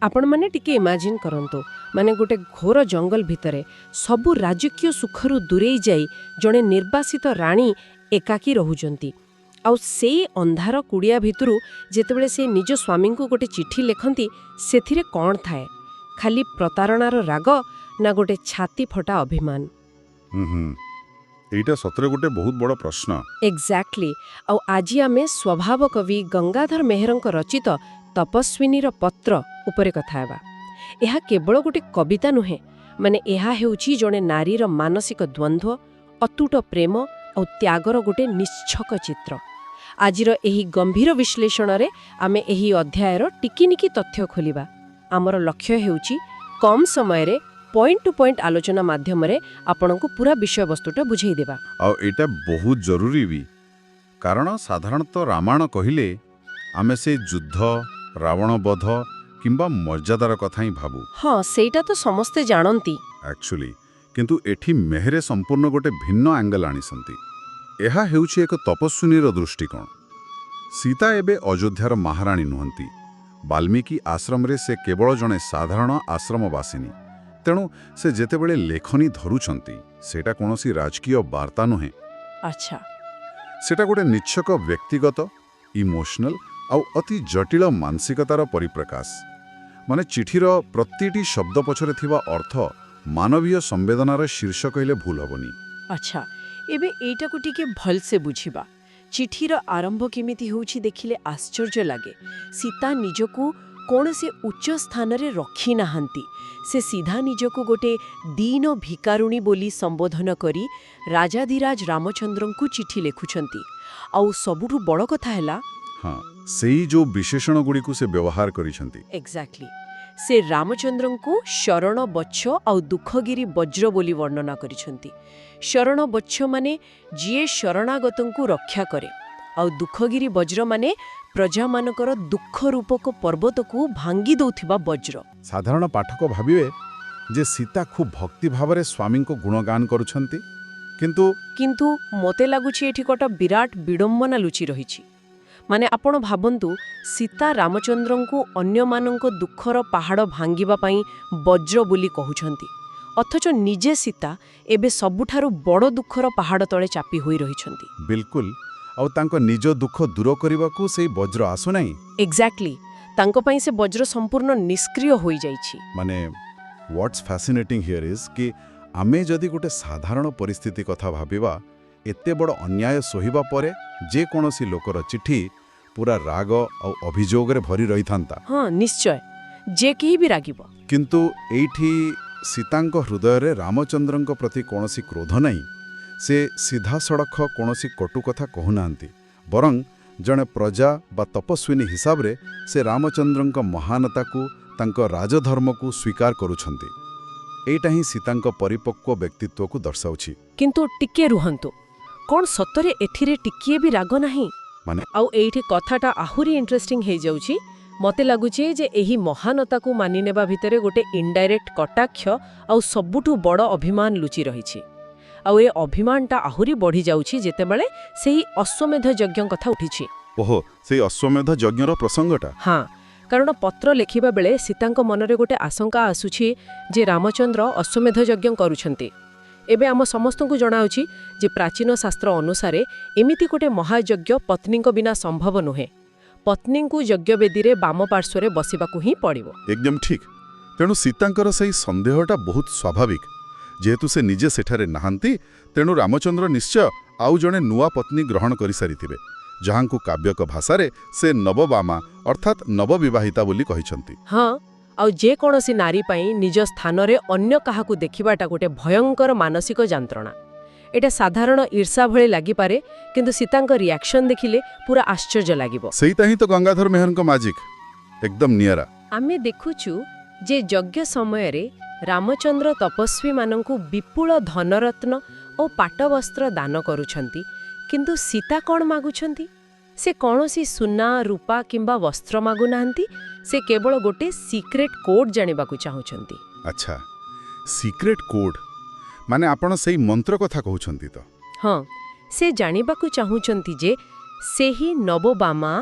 ଆପଣମାନେ ଟିକେ ଇମାଜିନ୍ କରନ୍ତୁ, ମାନେ ଗୋଟେ ଘୋର ଜଙ୍ଗଲ ଭିତରେ ସବୁ ରାଜକୀୟ ସୁଖରୁ ଦୂରେଇ ଯାଇ ଜଣେ ନିର୍ବାସିତ ରାଣୀ ଏକାକୀ ରହୁଛନ୍ତି। ଆଉ ସେଇ ଅନ୍ଧାର କୁଡ଼ିଆ ଭିତରୁ ଯେତେବେଳେ ସେ ନିଜ ସ୍ୱାମୀଙ୍କୁ ଗୋଟେ ଚିଠି ଲେଖନ୍ତି, ସେଥିରେ କ'ଣ ଥାଏ? ଖାଲି ପ୍ରତାରଣାର ରାଗ ନା ଗୋଟେ ଛାତି ଫଟା ଅଭିମାନ? ହୁଁ ହୁଁ ଏଇଟା ସତରେ ଗୋଟେ ବହୁତ ବଡ଼ ପ୍ରଶ୍ନ। ଏକ୍ଜାକ୍ଟଲି। ଆଉ ଆଜି ଆମେ ସ୍ୱଭାବ କବି ଗଙ୍ଗାଧର ମେହେରଙ୍କ ରଚିତ ତପସ୍ୱିନୀର ପତ୍ର ଉପରେ କଥା ହେବା। ଏହା କେବଳ ଗୋଟେ କବିତା ନୁହେଁ, ମାନେ ଏହା ହେଉଛି ଜଣେ ନାରୀର ମାନସିକ ଦ୍ୱନ୍ଦ୍ୱ, ଅତୁଟ ପ୍ରେମ ଆଉ ତ୍ୟାଗର ଗୋଟେ ନିଚ୍ଛକ ଚିତ୍ର। ଆଜିର ଏହି ଗମ୍ଭୀର ବିଶ୍ଳେଷଣରେ ଆମେ ଏହି ଅଧ୍ୟାୟର ଟିକିନିକି ତଥ୍ୟ ଖୋଲିବା। ଆମର ଲକ୍ଷ୍ୟ ହେଉଛି କମ୍ ସମୟରେ ପଏଣ୍ଟ ଟୁ ପଏଣ୍ଟ ଆଲୋଚନା ମାଧ୍ୟମରେ ଆପଣଙ୍କୁ ପୁରା ବିଷୟବସ୍ତୁଟା ବୁଝେଇ ଦେବା। ଆଉ ଏଇଟା ବହୁତ ଜରୁରୀ ବି, କାରଣ ସାଧାରଣତଃ ରାମାୟଣ କହିଲେ ଆମେ ସେ ଯୁଦ୍ଧ, ରାବଣ ବଧ କିମ୍ବା ମର୍ଯ୍ୟାଦାର କଥା ହିଁ ଭାବୁ। ହଁ, ସେଇଟା ତ ସମସ୍ତେ ଜାଣନ୍ତି। ଆକ୍ଚୁଆଲି କିନ୍ତୁ ଏଠି ମେହେରେ ସମ୍ପୂର୍ଣ୍ଣ ଗୋଟେ ଭିନ୍ନ ଆଙ୍ଗଲ ଆଣିଛନ୍ତି। ଏହା ହେଉଛି ଏକ ତପସ୍ୱିନୀର ଦୃଷ୍ଟିକୋଣ। ସୀତା ଏବେ ଅଯୋଧ୍ୟାର ମହାରାଣୀ ନୁହନ୍ତି। ବାଲ୍ମୀକି ଆଶ୍ରମରେ ସେ କେବଳ ଜଣେ ସାଧାରଣ ଆଶ୍ରମବାସିନୀ। ତେଣୁ ସେ ଯେତେବେଳେ ଲେଖନୀ ଧରୁଛନ୍ତି, ସେଇଟା କୌଣସି ରାଜକୀୟ ବାର୍ତ୍ତା ନୁହେଁ। ସେଟା ଗୋଟେ ନିଚ୍ଛକ ବ୍ୟକ୍ତିଗତ, ଇମୋସନାଲ ଆଉ ଅତି ଜଟିଳ ମାନସିକତାର ପରିପ୍ରକାଶ। ମାନେ ଚିଠିର ପ୍ରତିଟି ଶବ୍ଦ ପଛରେ ଥିବା ଅର୍ଥ ମାନବୀୟ ସମ୍ବେଦନାର ଶୀର୍ଷ କହିଲେ ଭୁଲ ହେବନି। ଆଚ୍ଛା, ଏବେ ଏଇଟାକୁ ଟିକେ ଭଲସେ ବୁଝିବା। ଚିଠିର ଆରମ୍ଭ କେମିତି ହେଉଛି ଦେଖିଲେ ଆଶ୍ଚର୍ଯ୍ୟ ଲାଗେ। ସୀତା ନିଜକୁ କୌଣସି ଉଚ୍ଚ ସ୍ଥାନରେ ରଖିନାହାନ୍ତି। ସେ ସିଧା ନିଜକୁ ଗୋଟେ ଦୀନ ଭିକାରୁଣୀ ବୋଲି ସମ୍ବୋଧନ କରି ରାଜାଧିରାଜ ରାମଚନ୍ଦ୍ରଙ୍କୁ ଚିଠି ଲେଖୁଛନ୍ତି। ଆଉ ସବୁଠୁ ବଡ଼ କଥା ହେଲା, ହଁ, ସେଇ ଯୋଉ ବିଶେଷଣଗୁଡ଼ିକୁ ସେ ବ୍ୟବହାର କରିଛନ୍ତି। ଏକ୍ଜାକ୍ଟଲି, ସେ ରାମଚନ୍ଦ୍ରଙ୍କୁ ଶରଣ ବଚ୍ଛ ଆଉ ଦୁଃଖଗିରି ବଜ୍ର ବୋଲି ବର୍ଣ୍ଣନା କରିଛନ୍ତି। ଶରଣ ବଚ୍ଛ ମାନେ ଯିଏ ଶରଣାଗତଙ୍କୁ ରକ୍ଷା କରେ, ଆଉ ଦୁଃଖଗିରି ବଜ୍ର ମାନେ ପ୍ରଜାମାନଙ୍କର ଦୁଃଖ ରୂପକ ପର୍ବତକୁ ଭାଙ୍ଗି ଦଉଥିବା ବଜ୍ର। ସାଧାରଣ ପାଠକ ଭାବିବେ ଯେ ସୀତା ଖୁବ୍ ଭକ୍ତି ଭାବରେ ସ୍ୱାମୀଙ୍କ ଗୁଣଗାନ କରୁଛନ୍ତି, କିନ୍ତୁ କିନ୍ତୁ ମୋତେ ଲାଗୁଛି ଏଠି ଗୋଟେ ବିରାଟ ବିଡ଼ମ୍ବନା ଲୁଚି ରହିଛି। ମାନେ ଆପଣ ଭାବନ୍ତୁ, ସୀତା ରାମଚନ୍ଦ୍ରଙ୍କୁ ଅନ୍ୟମାନଙ୍କ ଦୁଃଖର ପାହାଡ଼ ଭାଙ୍ଗିବା ପାଇଁ ବଜ୍ର ବୋଲି କହୁଛନ୍ତି, ଅଥଚ ନିଜେ ସୀତା ଏବେ ସବୁଠାରୁ ବଡ଼ ଦୁଃଖର ପାହାଡ଼ ତଳେ ଚାପି ହୋଇ ରହିଛନ୍ତି। ବିଲକୁଲ, ଆଉ ତାଙ୍କ ନିଜ ଦୁଃଖ ଦୂର କରିବାକୁ ସେଇ ବଜ୍ର ଆସୁନାହିଁ। ଏକ୍ଜାକ୍ଟଲି, ତାଙ୍କ ପାଇଁ ସେ ବଜ୍ର ସମ୍ପୂର୍ଣ୍ଣ ନିଷ୍କ୍ରିୟ ହୋଇଯାଇଛି। ମାନେ ହ୍ୱାଟ୍ସ ଫ୍ୟାସିନେଟିଂ here is କି ଆମେ ଯଦି ଗୋଟେ ସାଧାରଣ ପରିସ୍ଥିତି କଥା ଭାବିବା, ଏତେ ବଡ଼ ଅନ୍ୟାୟ ସହିବା ପରେ ଯେକୌଣସି ଲୋକର ଚିଠି ପୁରା ରାଗ ଆଉ ଅଭିଯୋଗରେ ଭରି ରହିଥାନ୍ତା। ହଁ, ନିଶ୍ଚୟ, ଯେ କେହି ବି ରାଗିବ। କିନ୍ତୁ ଏଇଠି ସୀତାଙ୍କ ହୃଦୟରେ ରାମଚନ୍ଦ୍ରଙ୍କ ପ୍ରତି କୌଣସି କ୍ରୋଧ ନାହିଁ। ସେ ସିଧାସଳଖ କୌଣସି କଟୁ କଥା କହୁନାହାନ୍ତି, ବରଂ ଜଣେ ପ୍ରଜା ବା ତପସ୍ୱିନୀ ହିସାବରେ ସେ ରାମଚନ୍ଦ୍ରଙ୍କ ମହାନତାକୁ, ତାଙ୍କ ରାଜଧର୍ମକୁ ସ୍ୱୀକାର କରୁଛନ୍ତି। ଏଇଟା ହିଁ ସୀତାଙ୍କ ପରିପକ୍ୱ ବ୍ୟକ୍ତିତ୍ୱକୁ ଦର୍ଶାଉଛି। କିନ୍ତୁ ଟିକେ ରୁହନ୍ତୁ, କ'ଣ ସତରେ ଏଥିରେ ଟିକିଏ ବି ରାଗ ନାହିଁ? ମାନେ? ଆଉ ଏଇଠି କଥାଟା ଆହୁରି ଇଣ୍ଟରେଷ୍ଟିଂ ହେଇଯାଉଛି। ମତେ ଲାଗୁଛି ଯେ ଏହି ମହାନତାକୁ ମାନିନେବା ଭିତରେ ଗୋଟେ ଇନଡାଇରେକ୍ଟ କଟାକ୍ଷ ଆଉ ସବୁଠୁ ବଡ଼ ଅଭିମାନ ଲୁଚି ରହିଛି। ଆଉ ଏ ଅଭିମାନଟା ଆହୁରି ବଢ଼ିଯାଉଛି ଯେତେବେଳେ ସେହି ଅଶ୍ୱମେଧ ଯଜ୍ଞ କଥା ଉଠିଛି। ଓହୋ, ସେଇ ଅଶ୍ୱମେଧ ଯଜ୍ଞର ପ୍ରସଙ୍ଗଟା। ହଁ, କାରଣ ପତ୍ର ଲେଖିବା ବେଳେ ସୀତାଙ୍କ ମନରେ ଗୋଟେ ଆଶଙ୍କା ଆସୁଛି ଯେ ରାମଚନ୍ଦ୍ର ଅଶ୍ୱମେଧ ଯଜ୍ଞ କରୁଛନ୍ତି। ଏବେ ଆମ ସମସ୍ତଙ୍କୁ ଜଣାଅଛି ଯେ ପ୍ରାଚୀନ ଶାସ୍ତ୍ର ଅନୁସାରେ ଏମିତି ଗୋଟେ ମହାଯଜ୍ଞ ପତ୍ନୀଙ୍କ ବିନା ସମ୍ଭବ ନୁହେଁ। ପତ୍ନୀଙ୍କୁ ଯଜ୍ଞବେଦୀରେ ବାମ ପାର୍ଶ୍ୱରେ ବସିବାକୁ ହିଁ ପଡ଼ିବ। ଏକଦମ ଠିକ୍। ତେଣୁ ସୀତାଙ୍କର ସେଇ ସନ୍ଦେହଟା ବହୁତ ସ୍ୱାଭାବିକ। ଯେହେତୁ ସେ ନିଜେ ସେଠାରେ ନାହାନ୍ତି, ତେଣୁ ରାମଚନ୍ଦ୍ର ନିଶ୍ଚୟ ଆଉ ଜଣେ ନୂଆ ପତ୍ନୀ ଗ୍ରହଣ କରିସାରିଥିବେ, ଯାହାଙ୍କୁ କାବ୍ୟକ ଭାଷାରେ ସେ ନବବାମା ଅର୍ଥାତ୍ ନବବିବାହିତା ବୋଲି କହିଛନ୍ତି। ହଁ, ଆଉ ଯେକୌଣସି ନାରୀ ପାଇଁ ନିଜ ସ୍ଥାନରେ ଅନ୍ୟ କାହାକୁ ଦେଖିବାଟା ଗୋଟେ ଭୟଙ୍କର ମାନସିକ ଯନ୍ତ୍ରଣା। ଏଇଟା ସାଧାରଣ ଈର୍ଷା ଭଳି ଲାଗିପାରେ, କିନ୍ତୁ ସୀତାଙ୍କ ରିଆକ୍ସନ୍ ଦେଖିଲେ ପୁରା ଆଶ୍ଚର୍ଯ୍ୟ ଲାଗିବ। ସେଇଟା ହିଁ ତ ଗଙ୍ଗାଧର ମେହରଙ୍କ ମାଜିକ୍, ଏକଦମ ନିଆରା। ଆମେ ଦେଖୁଛୁ ଯେ ଯଜ୍ଞ ସମୟରେ ରାମଚନ୍ଦ୍ର ତପସ୍ୱୀମାନଙ୍କୁ ବିପୁଳ ଧନରତ୍ନ ଓ ପାଟବସ୍ତ୍ର ଦାନ କରୁଛନ୍ତି। କିନ୍ତୁ ସୀତା କ'ଣ ମାଗୁଛନ୍ତି? ସେ କୌଣସି ସୁନା, ରୂପା କିମ୍ବା ବସ୍ତ୍ର ମାଗୁନାହାନ୍ତି। ସେ କେବଳ ଗୋଟେ ସିକ୍ରେଟ୍ କୋଡ୍ ଜାଣିବାକୁ ଚାହୁଁଛନ୍ତି। ଆଚ୍ଛା, ସିକ୍ରେଟ୍ କୋଡ୍ ମାନେ ଆପଣ ସେଇ ମନ୍ତ୍ର କଥା କହୁଛନ୍ତି ତ? ହଁ, ସେ ଜାଣିବାକୁ ଚାହୁଁଛନ୍ତି ଯେ ସେହି ନବବାମା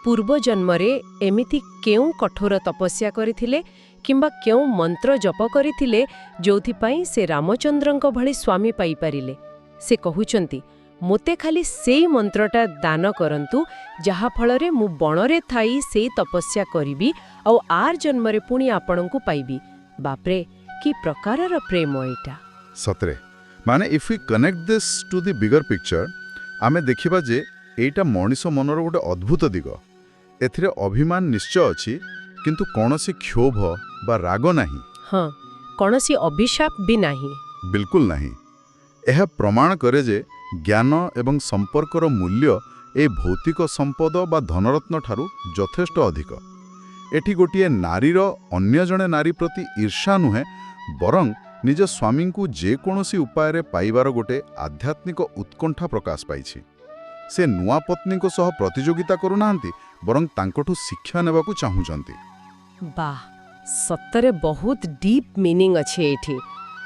ପୂର୍ବଜନ୍ମରେ ଏମିତି କେଉଁ କଠୋର ତପସ୍ୟା କରିଥିଲେ କିମ୍ବା କେଉଁ ମନ୍ତ୍ର ଜପ କରିଥିଲେ ଯୋଉଥିପାଇଁ ସେ ରାମଚନ୍ଦ୍ରଙ୍କ ଭଳି ସ୍ୱାମୀ ପାଇପାରିଲେ। ସେ କହୁଛନ୍ତି, ମୋତେ ଖାଲି ସେଇ ମନ୍ତ୍ରଟା ଦାନ କରନ୍ତୁ, ଯାହାଫଳରେ ମୁଁ ବଣରେ ଥାଇ ସେଇ ତପସ୍ୟା କରିବି ଆଉ ଆର ଜନ୍ମରେ ପୁଣି ଆପଣଙ୍କୁ ପାଇବି। ବାପରେ, କି ପ୍ରକାରର ପ୍ରେମ ଏଇଟା! ସତରେ। ମାନେ, if we connect this to the bigger picture, ଆମେ ଦେଖିବା ଯେ ଏଇଟା ମଣିଷ ମନର ଗୋଟେ ଅଦ୍ଭୁତ ଦିଗ। ଏଥିରେ ଅଭିମାନ ନିଶ୍ଚୟ ଅଛି, କିନ୍ତୁ କୌଣସି କ୍ଷୋଭ ବା ରାଗ ନାହିଁ। ହଁ, କୌଣସି ଅଭିଶାପ ବି ନାହିଁ। ବିଲକୁଲ ନାହିଁ। ଏହା ପ୍ରମାଣ କରେ ଯେ ଜ୍ଞାନ ଏବଂ ସମ୍ପର୍କର ମୂଲ୍ୟ ଏ ଭୌତିକ ସମ୍ପଦ ବା ଧନରତ୍ନ ଠାରୁ ଯଥେଷ୍ଟ ଅଧିକ। ଏଠି ଗୋଟିଏ ନାରୀର ଅନ୍ୟ ଜଣେ ନାରୀ ପ୍ରତି ଈର୍ଷା ନୁହେଁ, ବରଂ ନିଜ ସ୍ୱାମୀଙ୍କୁ ଯେକୌଣସି ଉପାୟରେ ପାଇବାର ଗୋଟେ ଆଧ୍ୟାତ୍ମିକ ଉତ୍କଣ୍ଠା ପ୍ରକାଶ ପାଇଛି। ସେ ନୂଆ ପତ୍ନୀଙ୍କ ସହ ପ୍ରତିଯୋଗିତା କରୁନାହାନ୍ତି, ବରଂ ତାଙ୍କଠୁ ଶିକ୍ଷା ନେବାକୁ ଚାହୁଁଛନ୍ତି। ବାଃ, ସତରେ ବହୁତ ଡିପ୍ ମିନିଂ ଅଛି ଏଇଠି।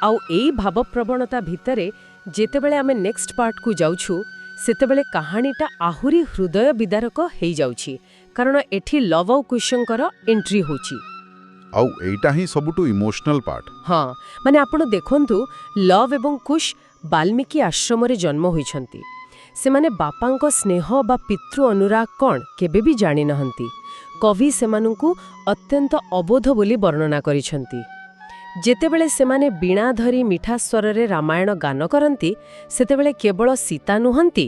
ଆଉ ଏଇ ଭାବପ୍ରବଣତା ଭିତରେ ଯେତେବେଳେ ଆମେ ନେକ୍ସଟ ପାର୍ଟକୁ ଯାଉଛୁ, ସେତେବେଳେ କାହାଣୀଟା ଆହୁରି ହୃଦୟ ବିଦାରକ ହେଇଯାଉଛି, କାରଣ ଏଠି ଲବ ଆଉ କୁଶଙ୍କର ଏଣ୍ଟ୍ରି ହେଉଛି। ଆଉ ଏଇଟା ହିଁ ସବୁଠୁ ଇମୋସନାଲ ପାର୍ଟ। ହଁ, ମାନେ ଆପଣ ଦେଖନ୍ତୁ, ଲଭ୍ ଏବଂ କୁଶ ବାଲ୍ମୀକି ଆଶ୍ରମରେ ଜନ୍ମ ହୋଇଛନ୍ତି। ସେମାନେ ବାପାଙ୍କ ସ୍ନେହ ବା ପିତୃ ଅନୁରାଗ କ'ଣ କେବେ ବି ଜାଣିନାହାନ୍ତି। କବି ସେମାନଙ୍କୁ ଅତ୍ୟନ୍ତ ଅବୋଧ ବୋଲି ବର୍ଣ୍ଣନା କରିଛନ୍ତି। ଯେତେବେଳେ ସେମାନେ ବୀଣା ଧରି ମିଠା ସ୍ୱରରେ ରାମାୟଣ ଗାନ କରନ୍ତି, ସେତେବେଳେ କେବଳ ସୀତା ନୁହନ୍ତି,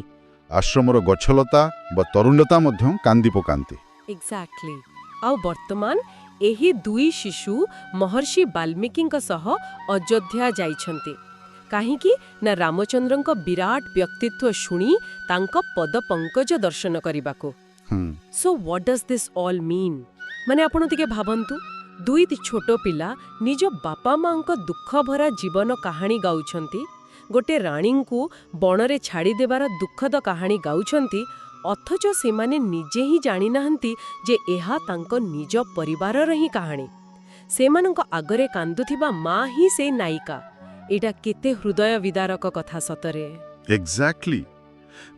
ଆଶ୍ରମର ଗଛଲତା ବା ତରୁଲତା ମଧ୍ୟ କାନ୍ଦି ପକାନ୍ତି। ଏକ୍ଜାକ୍ଟଲି। ଆଉ ବର୍ତ୍ତମାନ ଏହି ଦୁଇ ଶିଶୁ ମହର୍ଷି ବାଲ୍ମୀକିଙ୍କ ସହ ଅଯୋଧ୍ୟା ଯାଇଛନ୍ତି। କାହିଁକି ନା ରାମଚନ୍ଦ୍ରଙ୍କ ବିରାଟ ବ୍ୟକ୍ତିତ୍ୱ ଶୁଣି ତାଙ୍କ ପଦପଙ୍କଜ ଦର୍ଶନ କରିବାକୁ। So what does this all mean? ମାନେ ଆପଣ ଟିକେ ଭାବନ୍ତୁ, ଦୁଇ ଛୋଟ ପିଲା ନିଜ ବାପା ମାଙ୍କ ଦୁଃଖଭରା ଜୀବନ କାହାଣୀ ଗାଉଛନ୍ତି, ଗୋଟେ ରାଣୀଙ୍କୁ ବଣରେ ଛାଡ଼ିଦେବାର ଦୁଃଖଦ କାହାଣୀ ଗାଉଛନ୍ତି, ଅଥଚ ସେମାନେ ନିଜେ ହିଁ ଜାଣିନାହାନ୍ତି ଯେ ଏହା ତାଙ୍କ ନିଜ ପରିବାରର ହିଁ କାହାଣୀ। ସେମାନଙ୍କ ଆଗରେ କାନ୍ଦୁଥିବା ମା ହିଁ ସେ ନାୟିକା। ଏଇଟା କେତେ ହୃଦୟ ବିଦାରକ କଥା ସତରେ! Exactly.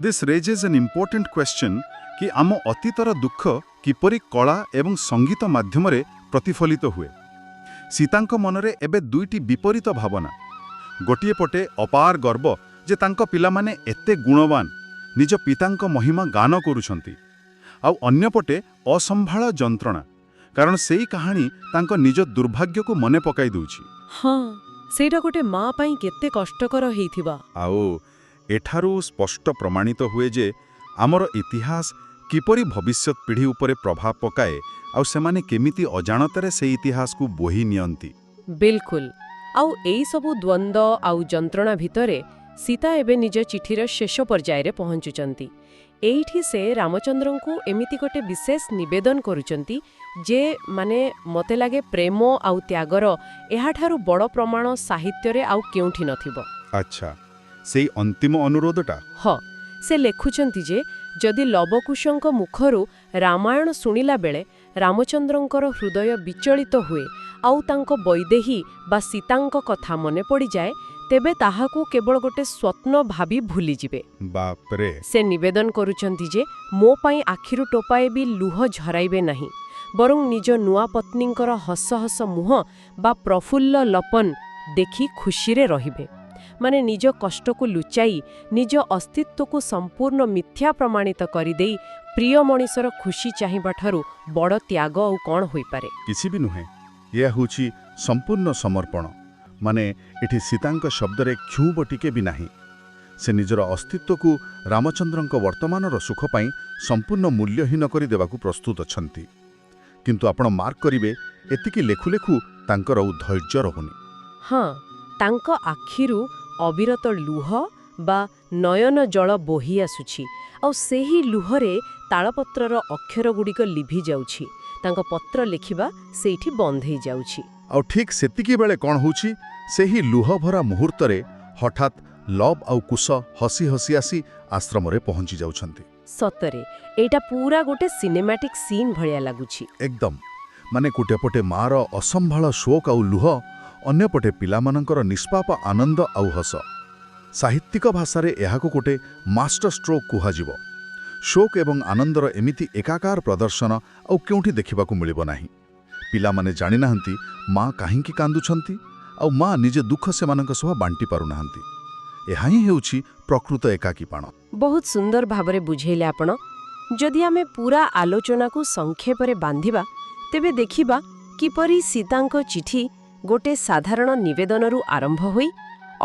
This raises an important question କି ଆମ ଅତୀତର ଦୁଃଖ କିପରି କଳା ଏବଂ ସଙ୍ଗୀତ ମାଧ୍ୟମରେ ପ୍ରତିଫଳିତ ହୁଏ। ସୀତାଙ୍କ ମନରେ ଏବେ ଦୁଇଟି ବିପରୀତ ଭାବନା। ଗୋଟିଏ ପଟେ ଅପାର ଗର୍ବ ଯେ ତାଙ୍କ ପିଲାମାନେ ଏତେ ଗୁଣବାନ, ନିଜ ପିତାଙ୍କ ମହିମା ଗାନ କରୁଛନ୍ତି, ଆଉ ଅନ୍ୟପଟେ ଅସମ୍ଭାଳ ଯନ୍ତ୍ରଣା, କାରଣ ସେଇ କାହାଣୀ ତାଙ୍କ ନିଜ ଦୁର୍ଭାଗ୍ୟକୁ ମନେ ପକାଇ ଦେଉଛି। ହଁ, ସେଇଟା ଗୋଟେ ମା ପାଇଁ କେତେ କଷ୍ଟକର ହେଇଥିବ। ଆଉ ଏଠାରୁ ସ୍ପଷ୍ଟ ପ୍ରମାଣିତ ହୁଏ ଯେ ଆମର ଇତିହାସ କିପରି ଭବିଷ୍ୟତ ପିଢ଼ି ଉପରେ ପ୍ରଭାବ ପକାଏ ଆଉ ସେମାନେ କେମିତି ଅଜାଣତରେ ସେଇ ଇତିହାସକୁ ବୋହି ନିଅନ୍ତି। ବିଲକୁଲ। ଆଉ ଏଇ ସବୁ ଦ୍ୱନ୍ଦ୍ୱ ଆଉ ଯନ୍ତ୍ରଣା ଭିତରେ ସୀତା ଏବେ ନିଜ ଚିଠିର ଶେଷ ପର୍ଯ୍ୟାୟରେ ପହଞ୍ଚୁଛନ୍ତି। ଏଇଠି ସେ ରାମଚନ୍ଦ୍ରଙ୍କୁ ଏମିତି ଗୋଟେ ବିଶେଷ ନିବେଦନ କରୁଛନ୍ତି ଯେ, ମାନେ, ମୋତେ ଲାଗେ ପ୍ରେମ ଆଉ ତ୍ୟାଗର ଏହାଠାରୁ ବଡ଼ ପ୍ରମାଣ ସାହିତ୍ୟରେ ଆଉ କେଉଁଠି ନଥିବ। ଆଚ୍ଛା, ସେଇ ଅନ୍ତିମ ଅନୁରୋଧଟା? ହଁ, ସେ ଲେଖୁଛନ୍ତି ଯେ ଯଦି ଲବକୁଶଙ୍କ ମୁଖରୁ ରାମାୟଣ ଶୁଣିଲା ବେଳେ ରାମଚନ୍ଦ୍ରଙ୍କର ହୃଦୟ ବିଚଳିତ ହୁଏ ଆଉ ତାଙ୍କ ବୈଦେହୀ ବା ସୀତାଙ୍କ କଥା ମନେ ପଡ଼ିଯାଏ, ତେବେ ତାହାକୁ କେବଳ ଗୋଟେ ସ୍ୱପ୍ନ ଭାବି ଭୁଲିଯିବେ। ବାପରେ! ସେ ନିବେଦନ କରୁଛନ୍ତି ଯେ ମୋ ପାଇଁ ଆଖିରୁ ଟୋପାଏ ବି ଲୁହ ଝରାଇବେ ନାହିଁ, ବରଂ ନିଜ ନୂଆ ପତ୍ନୀଙ୍କର ହସ ହସ ମୁହଁ ବା ପ୍ରଫୁଲ୍ଲ ଲପନ ଦେଖି ଖୁସିରେ ରହିବେ। ମାନେ, ନିଜ କଷ୍ଟକୁ ଲୁଚାଇ, ନିଜ ଅସ୍ତିତ୍ୱକୁ ସମ୍ପୂର୍ଣ୍ଣ ମିଥ୍ୟା ପ୍ରମାଣିତ କରିଦେଇ ପ୍ରିୟ ମଣିଷର ଖୁସି ଚାହିଁବା ଠାରୁ ବଡ଼ ତ୍ୟାଗ ଆଉ କ'ଣ ହୋଇପାରେ? କିଛି ବି ନୁହେଁ। ଏହା ହେଉଛି ସମ୍ପୂର୍ଣ୍ଣ ସମର୍ପଣ। ମାନେ, ଏଠି ସୀତାଙ୍କ ଶବ୍ଦରେ କ୍ଷୋଭ ଟିକେ ବି ନାହିଁ। ସେ ନିଜର ଅସ୍ତିତ୍ୱକୁ ରାମଚନ୍ଦ୍ରଙ୍କ ବର୍ତ୍ତମାନର ସୁଖ ପାଇଁ ସମ୍ପୂର୍ଣ୍ଣ ମୂଲ୍ୟହୀନ କରି ଦେବାକୁ ପ୍ରସ୍ତୁତ ଅଛନ୍ତି। କିନ୍ତୁ ଆପଣ ମାର୍କ କରିବେ, ଏତିକି ଲେଖୁ ଲେଖୁ ତାଙ୍କର ଆଉ ଧୈର୍ଯ୍ୟ ରହୁନି। ହଁ, ତାଙ୍କ ଆଖିରୁ ଅବିରତ ଲୁହ ବା ନୟନ ଜଳ ବୋହି ଆସୁଛି ଆଉ ସେହି ଲୁହରେ ତାଳପତ୍ରର ଅକ୍ଷରଗୁଡ଼ିକ ଲିଭି ଯାଉଛି। ତାଙ୍କ ପତ୍ର ଲେଖିବା ସେଇଠି ବନ୍ଦ ହେଇଯାଉଛି। ଆଉ ଠିକ୍ ସେତିକି ବେଳେ କ'ଣ ହେଉଛି? ସେହି ଲୁହଭରା ମୁହୂର୍ତ୍ତରେ ହଠାତ୍ ଲବ୍ ଆଉ କୁଶ ହସି ହସି ଆସି ଆଶ୍ରମରେ ପହଞ୍ଚି ଯାଉଛନ୍ତି। ସତରେ, ଏଇଟା ପୁରା ଗୋଟେ ସିନେମାଟିକ୍ ସିନ୍ ଭଳିଆ ଲାଗୁଛି। ଏକଦମ। ମାନେ, ଗୋଟିଏ ପଟେ ମାର ଅସମ୍ଭାଳ ଶୋକ ଆଉ ଲୁହ, ଅନ୍ୟପଟେ ପିଲାମାନଙ୍କର ନିଷ୍ପାପ ଆନନ୍ଦ ଆଉ ହସ। ସାହିତ୍ୟିକ ଭାଷାରେ ଏହାକୁ ଗୋଟେ ମାଷ୍ଟର ଷ୍ଟ୍ରୋକ୍ କୁହାଯିବ। ଶୋକ ଏବଂ ଆନନ୍ଦର ଏମିତି ଏକାକାର ପ୍ରଦର୍ଶନ ଆଉ କେଉଁଠି ଦେଖିବାକୁ ମିଳିବ ନାହିଁ। ପିଲାମାନେ ଜାଣିନାହାନ୍ତି ମା କାହିଁକି କାନ୍ଦୁଛନ୍ତି, ଆଉ ମା ନିଜ ଦୁଃଖ ସେମାନଙ୍କ ସହ ବାଣ୍ଟି ପାରୁନାହାନ୍ତି। ଏହା ହିଁ ହେଉଛି ପ୍ରକୃତ ଏକାକୀପଣ। ବହୁତ ସୁନ୍ଦର ଭାବରେ ବୁଝେଇଲେ ଆପଣ। ଯଦି ଆମେ ପୁରା ଆଲୋଚନାକୁ ସଂକ୍ଷେପରେ ବାନ୍ଧିବା, ତେବେ ଦେଖିବା କିପରି ସୀତାଙ୍କ ଚିଠି ଗୋଟେ ସାଧାରଣ ନିବେଦନରୁ ଆରମ୍ଭ ହୋଇ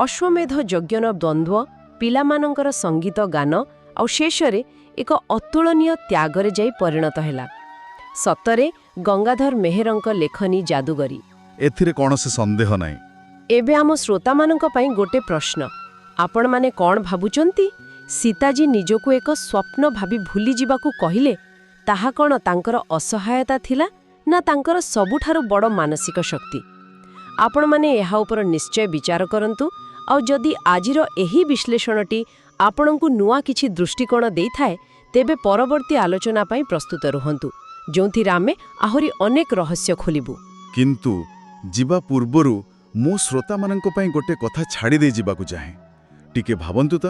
ଅଶ୍ୱମେଧ ଯଜ୍ଞର ଦ୍ୱନ୍ଦ୍ୱ, ପିଲାମାନଙ୍କର ସଙ୍ଗୀତ ଗାନ ଆଉ ଶେଷରେ ଏକ ଅତୁଳନୀୟ ତ୍ୟାଗରେ ଯାଇ ପରିଣତ ହେଲା। ସତରେ ଗଙ୍ଗାଧର ମେହେରଙ୍କ ଲେଖନୀ ଯାଦୁଗରୀ। ଏଥିରେ କୌଣସି ସନ୍ଦେହ ନାହିଁ। ଏବେ ଆମ ଶ୍ରୋତାମାନଙ୍କ ପାଇଁ ଗୋଟେ ପ୍ରଶ୍ନ। ଆପଣମାନେ କ'ଣ ଭାବୁଛନ୍ତି, ସୀତାଜୀ ନିଜକୁ ଏକ ସ୍ୱପ୍ନ ଭାବି ଭୁଲିଯିବାକୁ କହିଲେ, ତାହା କ'ଣ ତାଙ୍କର ଅସହାୟତା ଥିଲା ନା ତାଙ୍କର ସବୁଠାରୁ ବଡ଼ ମାନସିକ ଶକ୍ତି? ଆପଣମାନେ ଏହା ଉପରେ ନିଶ୍ଚୟ ବିଚାର କରନ୍ତୁ। ଆଉ ଯଦି ଆଜିର ଏହି ବିଶ୍ଳେଷଣଟି ଆପଣଙ୍କୁ ନୂଆ କିଛି ଦୃଷ୍ଟିକୋଣ ଦେଇଥାଏ, ତେବେ ପରବର୍ତ୍ତୀ ଆଲୋଚନା ପାଇଁ ପ୍ରସ୍ତୁତ ରୁହନ୍ତୁ, ଯେଉଁଥିରେ ଆମେ ଆହୁରି ଅନେକ ରହସ୍ୟ ଖୋଲିବୁ। କିନ୍ତୁ ଯିବା ପୂର୍ବରୁ ମୁଁ ଶ୍ରୋତାମାନଙ୍କ ପାଇଁ ଗୋଟେ କଥା ଛାଡ଼ି ଦେଇ ଯିବାକୁ ଚାହେଁ। ଟିକେ ଭାବନ୍ତୁ ତ,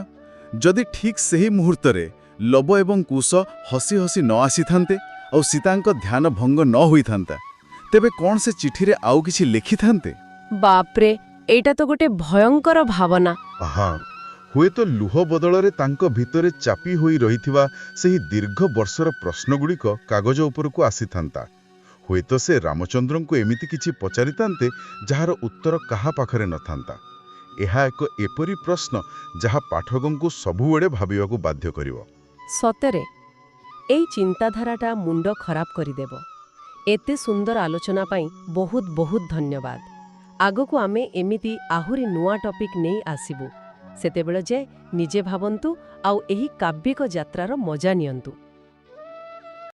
ଯଦି ଠିକ୍ ସେହି ମୁହୂର୍ତ୍ତରେ ଲବ ଏବଂ କୁଶ ହସି ହସି ନ ଆସିଥାନ୍ତେ ଆଉ ସୀତାଙ୍କ ଧ୍ୟାନ ଭଙ୍ଗ ନ ହୋଇଥାନ୍ତା, ତେବେ କ'ଣ ସେ ଚିଠିରେ ଆଉ କିଛି ଲେଖିଥାନ୍ତେ? ବାପ୍ରେ, ଏଇଟା ତ ଗୋଟେ ଭୟଙ୍କର ଭାବନା। ହଁ, ହୁଏତ ଲୁହ ବଦଳରେ ତାଙ୍କ ଭିତରେ ଚାପି ହୋଇ ରହିଥିବା ସେହି ଦୀର୍ଘ ବର୍ଷର ପ୍ରଶ୍ନଗୁଡ଼ିକ କାଗଜ ଉପରକୁ ଆସିଥାନ୍ତା। ହୁଏତ ସେ ରାମଚନ୍ଦ୍ରଙ୍କୁ ଏମିତି କିଛି ପଚାରିଥାନ୍ତେ ଯାହାର ଉତ୍ତର କାହା ପାଖରେ ନଥାନ୍ତା। ଏହା ଏକ ଏପରି ପ୍ରଶ୍ନ ଯାହା ପାଠକଙ୍କୁ ସବୁବେଳେ ଭାବିବାକୁ ବାଧ୍ୟ କରିବ। ସତରେ ଏଇ ଚିନ୍ତାଧାରାଟା ମୁଣ୍ଡ ଖରାପ କରିଦେବ। ଏତେ ସୁନ୍ଦର ଆଲୋଚନା ପାଇଁ ବହୁତ ବହୁତ ଧନ୍ୟବାଦ। ଆଗକୁ ଆମେ ଏମିତି ଆହୁରି ନୂଆ ଟପିକ୍ ନେଇ ଆସିବୁ। ସେତେବେଳେ ଯାଏ ନିଜେ ଭାବନ୍ତୁ ଆଉ ଏହି କାବ୍ୟିକ ଯାତ୍ରାର ମଜା ନିଅନ୍ତୁ।